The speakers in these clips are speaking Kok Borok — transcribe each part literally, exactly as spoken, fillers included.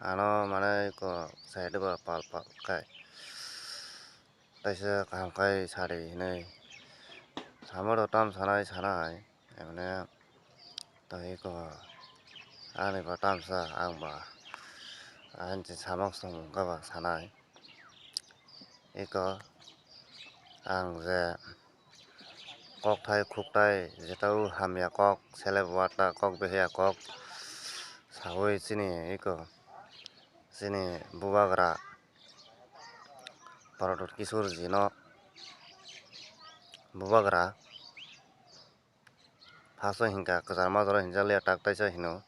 Ano mane eko side o pal pal khai. Taisa kaham khai sari hinui. Samoro tam sanai sanai. Emne to eko ani ba tamsa ang ba. Ang je samok song wngkha ba sanai. Eko ang je kokthai khukthai jeta o hamya kok, selep wata kok, beheya kok sawi chini eko chini bubagra Pradyot Kishore ji no bubagra First o hinkha kwchar majra hinjak liya tak taisa hino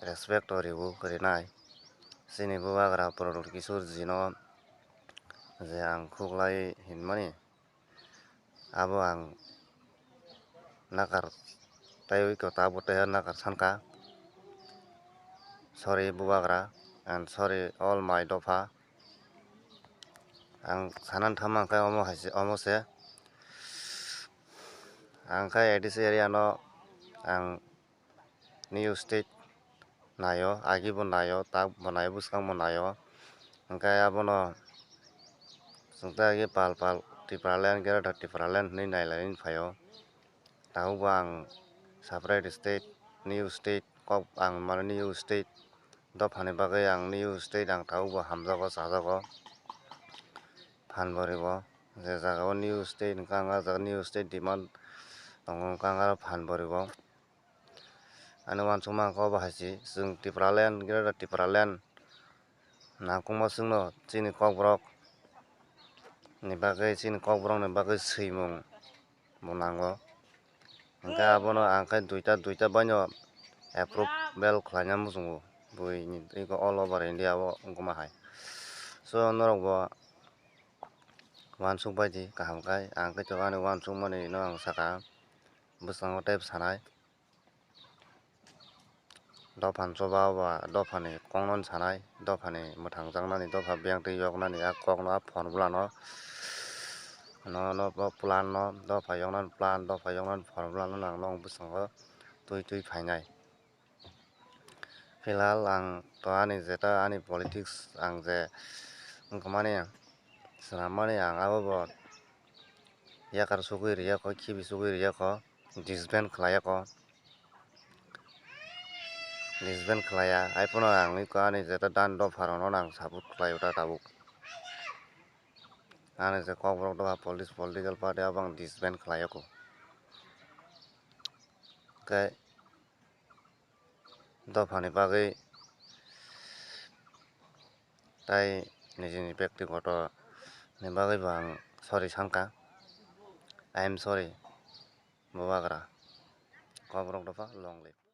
respect o ribu rinai. Chini bubagra Pradyot Kishore ji no je ang khuklai hinmani abo ang nakar taiwi ko tabuk taiha nakar sankha. Sorry bubagra and sorry all my dopha. Ang sanan thama khe omo hai se, omo se. Ang khe A D C area no ang new state naio, agi bo naio, tak bo naio, bwskang bo naio. Hwnkhe abono chwng tei agi pal pal Tipraland, Greater Tipraland hinwi nailaiwi phaio. Tabuk bo ang separate state, new state, kok ang mano new state dophani bagwi ang new state ang tabuk bo hamjago, chajago, phan bo ribo. Je jaga o new state hwnkha ang ah jaga new state demand tongo hwnkha ang aro phan bo ribo. Ani uansukma ang kok bo hai se, chwng Tipraland, Greater Tipraland nangkukma chwngno chini kokborok ni bagwi, chini kokborok ni bagwi swimung bo nango. Hwnkhe abono ang khe duita, duita baino approval khlaina muchungo, buini eko all over India o wngma hai. So norok bo uansuk bai di kaham khai, ang khe to ani uansukmani no ang saka, bwskango tei sanai. Dophani choba ba dophani kokno sanai, dophani mwthangjaknani, dopha biyang twi yoknani, a kokno, a formula no, no, no, bo plan no, dopha yoknani plan, dopha yoknani formula no ang nok bwskango twi twi phainai. Philhal ang to ani jeta ani politics ang je wngkha mani, swnammani ang abo bo yakar sugwi riyakho, khibi sugwi riyakho, disband khlaiyakho. Disband khlaiya, haiphano ang iko ani jeta dan dopharokno ang support khlaio ta tabuk. Ani je kokborok dopha police political party abo ang disband khlaiyakho. Khe dophani bagwi tai nijini bektigoto ni bagwi bo ang sorry sankha. I am sorry, bubagra. Kokborok dopha, long live.